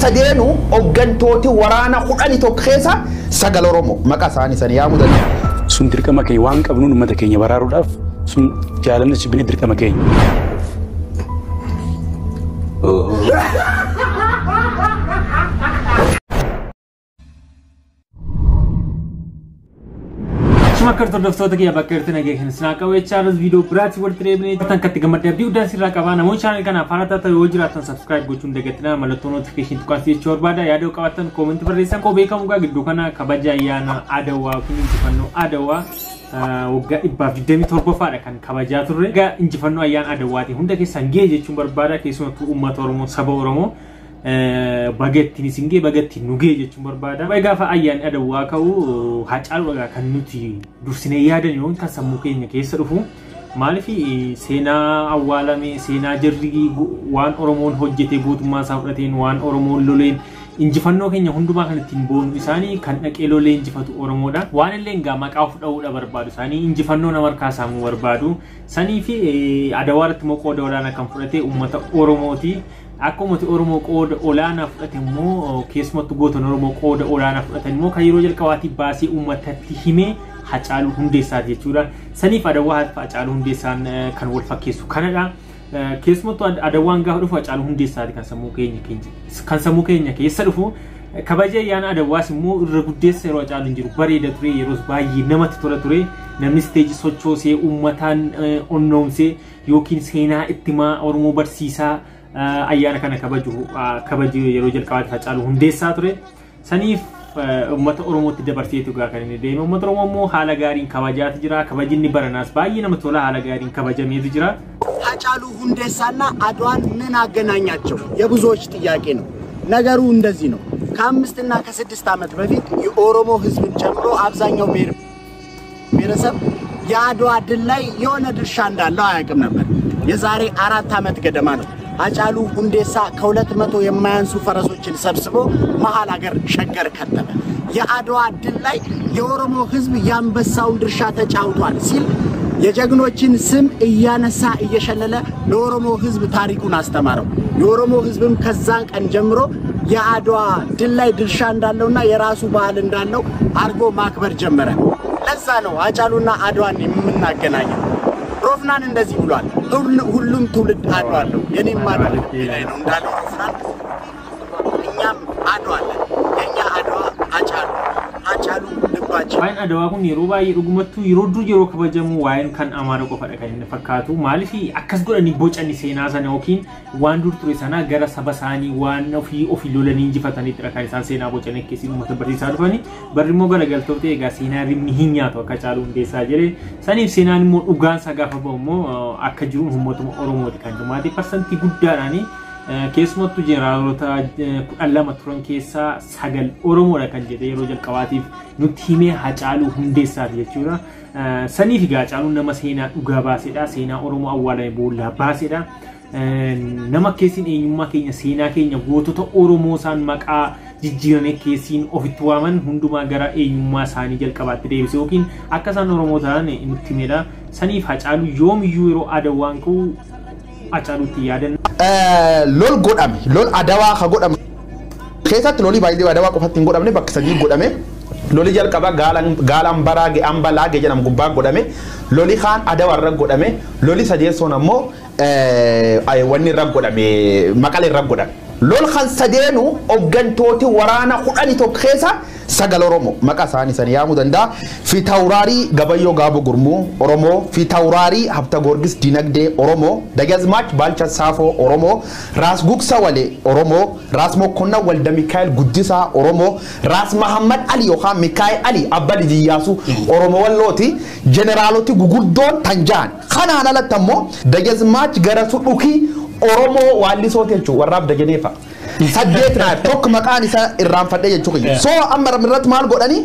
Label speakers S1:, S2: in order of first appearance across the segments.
S1: sadeenu hooggantooti waraana 11 keessa 9 Oromoo maqaa isaanii sanii yaamuu danda'u.
S2: Sun dirqama keenya waan qabnuun uummata keenya baraaruudhaaf sun jaalanna sibilee dirqama keenya.
S3: Shuma hordoftoota kiyya bakka jirtan nageenya sinaa qabu chaanas viidiyoo biraatti walitti deebinee tan katti gammadde abdii guddaan sirraa qabaa namoonni chaanal kana afaan taata yoo jiraatan subscribe gochuun dagatinaa mallattoo notification tuqaas jechuu barbaada yaada qabaattan comment barreessan koo beekamu gaa gidduu kana kabaja ayyaana Adawaa yookiin injifannoo Adawaa waggaa 127ffaadha kan kabajaa turre. Egaa injifannoo ayyaana Adawaati hunda keessan gahee jechuun barbaada keessumattuu uummata Oromoo saba Oromoo bagettiin isin gahee bagettiin nu gahee jechuun barbaada. Gaafa ayyaanni Adawaa ka'u Haacaaluu kan nuti dursinee yaadan yoo kan sammuu keenya keessa dhufu maaliif seenaa awwaalame seenaa jarri waan Oromoon hojjete gootummaa isaa fudhateen waan Oromoon loleen injifannoo keenya hundumaa kan ittiin boonu isaanii kan dhaqee lolee injifatu Oromoodha. Waan illee egaa maqaa of dha'uudha barbaadu isaanii injifannoo nama harkaa saamuu barbaadu. Sanii fi Adawaa irratti immoo qooda olaanaa kan fudhate uummata Oromooti. Akka uummati Oromoo qooda olaanaa fudhate immoo keessumattuu gootonni Oromoo qooda olaanaa fudhatan immoo kan yeroo jalqabaatti baasee uummatatti himee Haacaaluu Hundeessaati jechuudha. Saniif Adawaa Haacaaluu Hundeessaan kan wal fakkeessu kanadha. Keessumattuu Adawaan gaafa dhufu Haacaaluu Hundeessaati kan sammuu keenya keessa dhufu. Kabaja ayyaana Adawaas immoo irra guddeessa yeroo Haacaaluun jiru bareeda ture yeroos baay'ee namatti tola ture namni isteejii sochoosee uummataan onnoomsee yookiin seenaa ittimaa Oromoo barsiisaa ayyaana kana kabaju yeroo jalqabaatti Haacaaluu Hundeessaa ture. Saniif uummata Oromootti dabarseetu gaa kan inni deeme. Uummata Oromoo immoo haala gaariin kabajaatu jira. Kabajinni baranaas baay'ee namatti tola haala gaariin kabajameetu jira.
S4: ሃጫሉ ሁንዴሳና አድዋን ምን አገናኛቸው? የብዙዎች ጥያቄ ነው። ነገሩ እንደዚህ ነው። ከ5 እና ከ6 ዓመት በፊት የኦሮሞ ህዝብን ጨምሮ አብዛኛው ብሔረሰብ የአድዋ ድል ላይ የሆነ ድርሻ እንዳለው አያውቅም ነበር። የዛሬ 4 ዓመት ገደማ ነው ሃጫሉ ሁንዴሳ ከ200 የማያንሱ ፈረሶችን ሰብስቦ መሃል ሀገር ሸገር ከተመ። የአድዋ ድል ላይ የኦሮሞ ህዝብ ያንበሳውን ድርሻ ተጫውቷል ሲል የጀግኖችን ስም እያነሳ እየሸለለ ለኦሮሞ ህዝብ ታሪኩን አስተማረው። የኦሮሞ ህዝብም ከዛ ቀን ጀምሮ የአድዋ ድል ላይ ድርሻ እንዳለውና የራሱ ባህል እንዳለው አርጎ ማክበር ጀመረ። ለዛ ነው ሃጫሉና አድዋን የምናገናኘው። ሮፍናን እንደዚህ ብሏል፣ ሁሉም ትውልድ አድዋ አለው፣ የኔም አድዋ ላይ ነው እንዳለው ሮፍናን፣ እኛም አድዋ አለን። የኛ አድዋ ሃጫሉ፣ ሃጫሉ ልባችን።
S3: Waa'een Adawaa kun yeroo baay'ee dhugumattuu yeroo dur yeroo kabajamu waa'een kan Amaara qofadha kan inni fakkaatu. Maaliif akkas godhanii bocani seenaa sana yookiin waan dur ture sana gara saba isaanii waan ofii ofii lolanii injifataniitidha kan isaan seenaa bocanii akkasiin uummata barsiisaa dhufanii. Barri immoo garagaltoota egaa seenaa rimni hin nyaatu akka Haacaaluu Hundeessaa jedhee. Saniif seenaan immoo dhugaan isaa gaafa ba'u immoo akka jiruun uummatuma Oromooti kan dhumaati parsantii guddaadhaani. Keessumattuu jeneraalota 12 turan keessaa 9 Oromoodha kan jedhee yeroo jalqabaatiif nutti himee Haacaaluu Hundeessaati jechuudha. Saniif egaa Haacaaluun nama seenaa dhugaa baasedha. Seenaa Oromoo awwaalame boollaa baasedha. Nama keessin eenyummaa keenya seenaa keenya gootota Oromoo isaan maqaa jijjiiranii keessin ofitti waaman hundumaa gara eenyummaa isaanii jalqabaatti deebise yookiin akka isaan Oromoo ta'an nutti himedha. Saniif Haacaaluu yoomiyyuu yeroo Adawaan ka'u Haacaaluutti yaadanna.
S1: Lol godhame lol Adawaa ka godhame keessatti loli baay'ee Adawaa qofatti hin godhamne bakka sadii godhame. Loli jalqaba gaalan baraage ambalaage jedhamu gubbaa godhame. Loli kaan Adawaa irra godhame. Loli sadeessoon ammoo wanni irra godhame Maqalee irra godhame. Lol kan sadeenu hooggantooti waraana 11 keessa 9 Oromoo maqaa isaanii sanii yaamuu danda'a. Fiitawuraarii Gabayyoo Gaaboo Gurmuu Oromoo, Fiitawuraarii Habta Goorgis Dinagdee Oromoo, Dagazmaach Baalcha Saafoo Oromoo, Raas Gugsa Walee Oromoo, Raas Mokkonna Walda Mikaa'el Guddisaa Oromoo, Raas Mahammad Ali yookaan Mikaa'el Ali Abba Lijiyyaasuu Oromoo Wallooti jeneraaloti guguddoon tan ja'an. Kanaan alatti ammoo Dagazmaach Garasuu Dhukii Oromoo waallisooti jechuudha warraaf Dajaneefa. 8 naaf tokko maqaan isaa irraanfadhee jechuudha. So amma irratti maal godhanii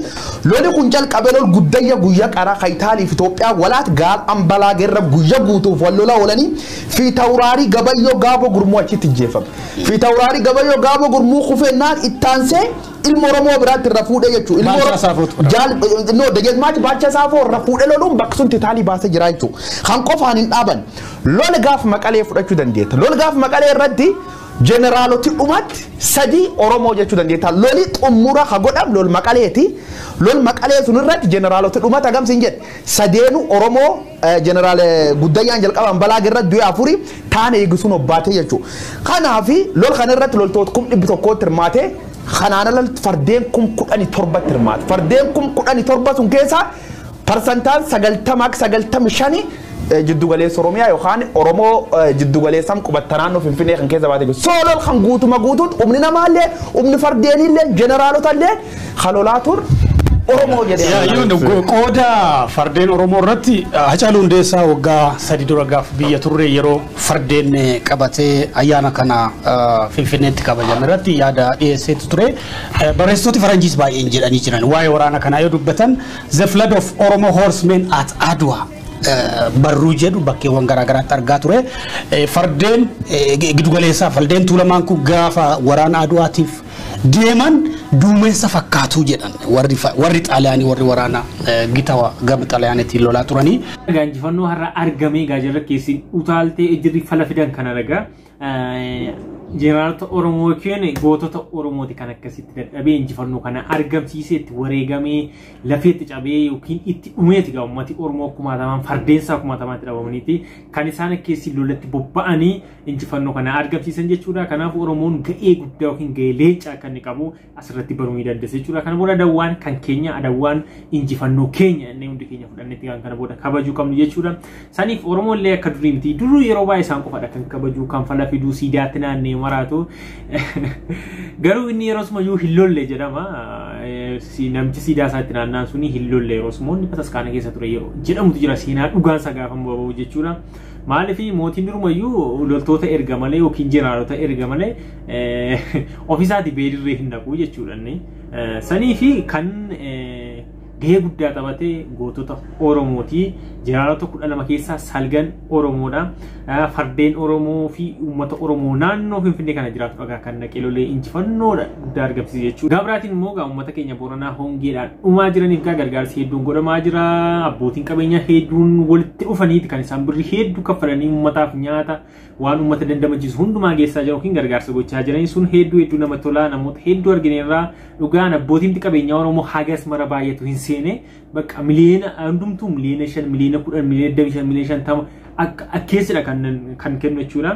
S1: loli kun jalqabee lol guddayya guyyaa qaraa Itaaliif Itoophiyaa walaat gaal ambalaa gerra guyyaa guutuuf wal lolaa oolanii Fiitawuraarii Gabayyoo Gaaboo Gurmuu achitti ijjeeffame. Fiitawuraarii Gabayyoo Gaaboo Gurmuu kufeennaan ittaansee ilma Oromoo biraatti irra fuudhee jechuudha. Ilma Oromoo no Dagazmaach Baalcha Saafoo irra fuudhee loluun bakka sun Itaalii baasee jira jechuudha. Kan qofaan hin dhaaban. Lola gaaf Maqalee fudhachuu dandeetta. Lola gaaf Maqalee irratti Jeneraaloti dhumatti 3 Oromoo jechuu dandeetta. Loli xumura ka godham lol Maqaleeti. Lol Maqalee sun irratti jeneraaloti dhumata hagamsi hin jedhe. 3 Oromoo jeneraal Guddayyaan jalqaban balaa irratti du'e 4 taane eegisuun obbaatee jechuudha. Kanaaf lol kana irratti loltoota 100,000 hirmaate. Kanaan ala fardeen 17,000 hirmaate. Fardeen 17,000 sun keessa parsantaan 90-95 jiddugaleessa Oromiyaa yookaan Oromoo jiddugaleessaan qubatta naannoo Finfinnee kan keessa baatee jiru. Soolol kan guutuma guutuutti humni namaallee humni fardeenillee jeneraalota halolaa tur Oromoo jedhee.
S2: Qooda fardeen Oromoo irratti Hacaaluu Hundeessaa waggaa 3 dura gaaf biyya turre yeroo fardeen qabatee ayyaana kana Finfinneetti kabajame irratti yaada dhiyeesseetu ture. Barreessitooti Faranjiis baay'een jedhanii jiran waa'ee waraana kanaa yoo dubbatan The Flood of Oromo Horsemen at Adwa barruu jedhu bakkeewwan garaagaraatti argaa ture. Fardeen giddugaleessaa fardeen tuulamaan kun gaafa waraana Adwaatiif deeman duumessa fakkaatu jedhan warri Xaaliyaanii warri waraana gita gama Xaaliyaaniitiin lolaa turanii.
S3: Injifannoo har'a argamee gaajirra keessi utaaltee ejirri fala fidan kana ragaa jeneraalota Oromoo yookiin gootota Oromooti kan akkasitti dadhabee injifannoo kana argamsiisee itti wareegamee lafeetti cabee yookiin itti dhumeeti gaa uummati Oromoo kumaatamaan fardeensaa kumaatamaatti dhabamaniiti kan isaan keessi lolatti bobba'anii injifannoo kana argamsiisan jechuudha. Kanaaf Oromoon ga'ee guddaa yookiin ga'ee leencaa kan inni qabu asirratti baruu ni dandeessa jechuudha. Kana booda Adawaan kan keenya Adawaan injifannoo keenya inni hundi keenya fudhannetti kan kana booda kabajuu qabnu jechuudha. Saniif Oromoon illee akka durii miti duruu yeroo baay'ee isaan qofaadha kan kabajuu kan fala fiduu siidaatti naannee maraatu garuu inni yeroo sumayyuu hin lolle jedhama. Namtichi siidaa isaatti naanna'an suni hin lolle yeroo suma inni bataskaana keessa ture yeroo jedhamutu jira seenaa dhugaan isaa gaafa bahu jechuudha. Maaliif mootiin durumayyuu loltoota erga malee yookiin jeneraalota erga malee ofiisaati beedirree hin dhaqu jechuudha inni. Sanii fi kan gahee guddaa taphatee gootota Oromooti. Jeneraalota 12 keessaa 9 Oromoodha. Fardeen Oromoo fi uummata Oromoo naannoo Finfinnee kana jiraatu dhagaa kan naqee lolee injifannoodha guddaa argamsiise jechuudha. Gabraatiin immoo gaa uummata keenya Booranaa hongeedhaan dhumaa jiraniif gaa gargaarsi hedduun godhamaa jira. Abbootiin qabeenyaa hedduun walitti dhufaniiti kan isaan birrii hedduu kaffalanii uummataaf nyaata waan uummata dandamachiisu hundumaa geessaa jiran yookiin gargaarsa gochaa jiran sun hedduu hedduu namatti tolaa namoota hedduu argineerraa dhugaan abbootiin qabeenyaa Oromoo hagas mara baay'atu hin seene bakka miliyoona hundumtuu miliyoona 5 miliyoona 10 miliyoona 25 miliyoona 50 akkeessidha kan kennu jechuudha.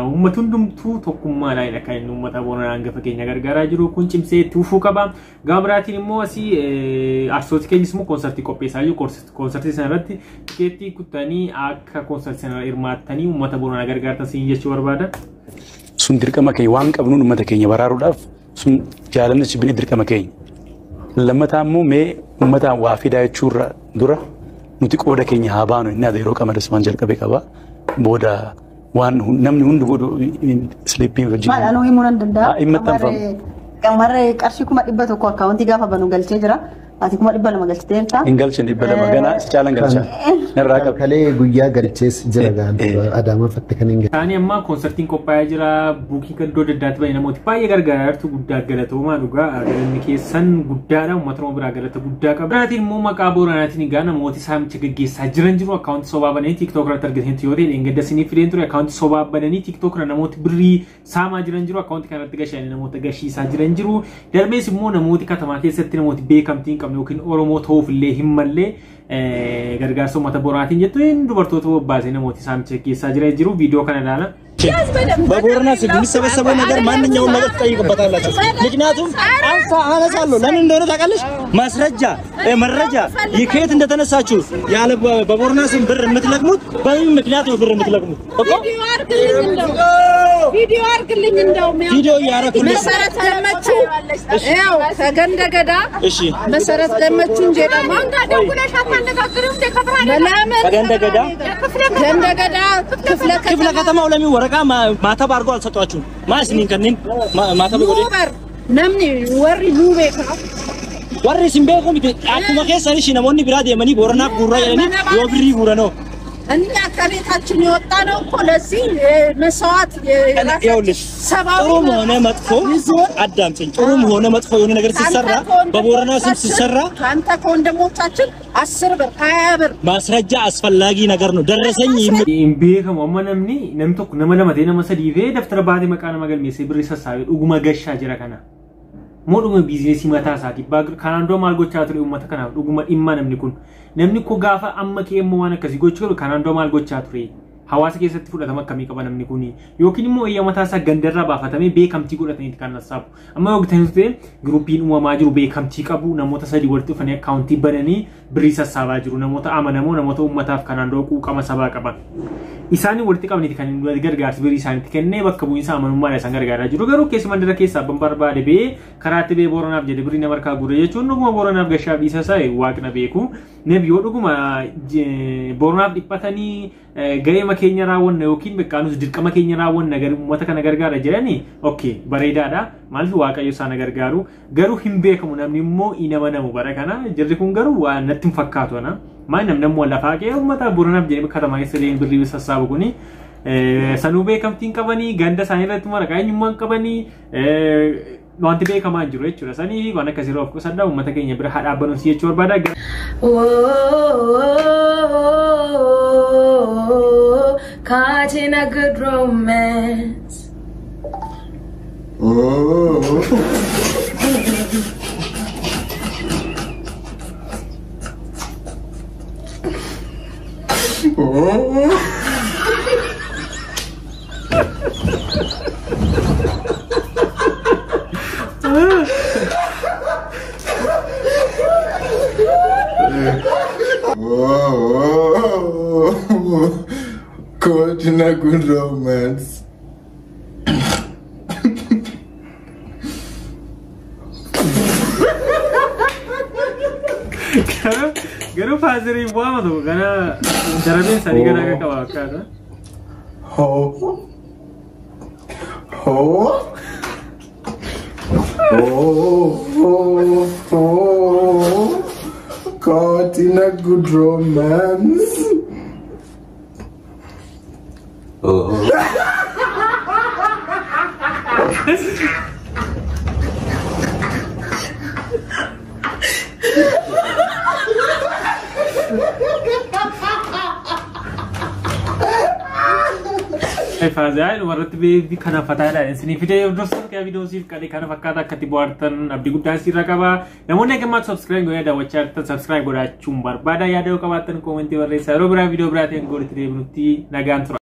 S3: Uummati hundumtuu tokkummaadhaan kan inni uummata Booranaa hangafa keenya gargaaraa jiru kun cimsee itti fufuu qaba. Gama biraatiin immoo asii artistoota keenyas immoo koonsartii qopheessaa jiru. Koonsartii sana irratti tikeettii kuttanii akka koonsartii sana hirmaattanii uummata Booranaa gargaartan siin jechuu barbaada.
S2: Sun dirqama keenya waan qabnuun uummata keenya baraaruudhaaf sun jaalanni sibiilii dirqama keenya. Lammataa immoo mee uummataan waa fidaa jechuurra dura nuti qooda keenya haa baanu inni yeroo qamadas waan jalqabe qaba. Booda waan namni hundi godhu sleeping wajjin.
S5: Maal anuu himuu nan danda'a.
S2: Hin maxxanfamu.
S5: Qamarree qarshii 100,000 akkaawuntii gaafa banu galchee jira. Ati 200,000 galchiteerta.
S2: Hin galchin 200 ganaa si caalan galcha. Narraa qaba.
S6: Kalee guyyaa galchees jira gaanfa Adaamaa fatte kan hin galche.
S3: Taani amma koonsartiin qophaa'ee jira. Buukii iddoo adda addaatti baay'ee namooti baay'ee gargaaraa jirtu guddaa galatoomaa dhugaa galanni keessan guddaadha uummata Oromoo biraa galata guddaa qaba. Biraatiin immoo maqaa Booranaatiin egaa namooti saamicha gaggeessaa jiran jiru akkaawuntii sobaa bananii TikTok irratti argataniitu yoo ta'e dheengadda isiniif fideen ture akkaawuntii sobaa bananii TikTok irra namooti birrii saamaa jiran jiru akkaawuntii kanarratti gashanii namoota gashiisaa jiran jiru. Darbees immoo namooti katamaa keessatti namooti beekamtii hin qabne yookiin Oromoo ta'uuf illee hin mallee gargaarsa uummata Booranaatiin jettu dubartoota bobbaasee namooti saamicha gaggeessaa jiran jiru viidiyoo kana ilaala.
S7: በቦረና ስም የሚሰበሰበው ነገር ማንኛውም ነገር ትጠይቅበታላችሁ። ምክንያቱም አንሳ አነሳለሁ ለምን እንደሆነ ታውቃለች። ማስረጃ መረጃ ከየት እንደተነሳችሁ ያለ በቦረና ስም ብር የምትለቅሙት በምን ምክንያት ነው ብር የምትለቅሙት? እኮ
S8: ቪዲዮ አድርግልኝ እንደው
S7: ቪዲዮ እያደረኩልሽ
S8: መሰረት ገመቹ ያው ከገንደገዳ
S7: እሺ፣
S8: መሰረት ገመቹ እንጂ ደግሞ ለምን
S7: ከገንደገዳ
S8: ገንደገዳ ክፍለ
S7: ክፍለ ከተማው ለምን ወረቃ ማተብ አድርጎ አልሰጧችሁም? ማስኒን ከኒን ማተብ ጎዴ
S8: ኑበር ነምኒ ወሪ ኑቤ
S7: warri isin beeku miti akkuma keessan ishi namoonni biraa deemanii Booranaaf guuraa jedhanii yoo birrii guuranoo
S8: እኛ ከቤታችን የወጣ ነው እኮ ለዚህ መስዋዕት
S7: ይኸውልሽ ጥሩም ሆነ መጥፎ አዳምጪኝ። ጥሩም ሆነ መጥፎ የሆነ ነገር ሲሰራ በቦረና ስም ሲሰራ
S8: ከአንተ ከወንድሞቻችን 10 ብር 20 ብር
S7: ማስረጃ አስፈላጊ ነገር ነው። ደረሰኝ
S3: Hin beekamu amma namni namni tokko nama lama ta'e nama sadii fi daftara baatee maqaa nama galmeessee birrii sassaabee dhuguma gashaa jira kana. Moo dhuguma biizinesii mataa isaati. Kanaan dura maal gochaa ture uummata kanaaf dhuguma dhimma namni kun. Namni kun gaafa amma kee immoo waan akkasii gochuu qabu kanaan dura maal gochaa ture? Hawaasa keessatti fudhatama akkamii qaba namni kuni? Yookiin immoo eeyya mataa isaa gandarraa baafatamee beekamtii godhataniiti kan sassaabu. Amma yoo ta'e ta'e giruupiin uumamaa jiru beekamtii qabu namoota sadii walitti dhufanii akkaawuntii bananii birrii sassaabaa jiru. Namoota amanamoo namoota uummataaf kanaan dura quuqama sabaa qaban. Isaan walitti qabaniiti kan inni gargaarsi birrii isaaniitti kennee bakka bu'iinsa amanummaadhaan isaan gargaaraa jiru. Garuu keessi mandara keessaa abbaan barbaade bee karaatti bee Booranaaf jedhe birrii nama harkaa guure jechuun dhuguma Booranaaf gashaaf dhiisa isaa waaqna beeku. Neef yoo dhuguma Booranaaf dhiphatanii ga'eema keenya raawwanna yookiin beekaanus dirqama keenya raawwanna uummata kana gargaara jedhanii okay bareedaadha. Maaliif waaqayyo isaan gargaaru garuu hin beekamu namni immoo hin amanamu bara kana jirri kun garuu waan natti hin fakkaatu ana. Maal namni ammoo lafaa ka'ee uummata Booranaaf jedhee katamaa keessa deemee birrii sassaabu kuni sanuu beekamtiin qabanii ganda isaanii irratti waraqaa eenyummaan qabanii wanti beekamaa hin jiru jechuudha. Sanii waan akkasii of qusadhaa uummata keenya bira haa dhaabbannu si jechuu barbaada.
S9: Oh, caught in a good romance.
S10: Oh. Oh. Oh, caught in a good romance.
S3: Garuu faazirii bu'aama tokko kana darabeen isaanii gara akka qaba fakkaata.
S10: Ho. Ho. Oh, oh, oh. Caught in a good romance. Oh.
S3: Faazaan warratti beebi kana fataadha. Isin fidee hordoftoota kee viidiyoo siif qalee kana fakkaata akkatti bohaartan abdii guddaan sirra qaba. Namoonni akka ammaatti subscribe godhanii daawwachaa jirtan subscribe godhachuun barbaada. Yaada yoo qabaattan koomentii barreessaa. Yeroo biraa viidiyoo biraatiin goolitti deebinutti nagaan tura.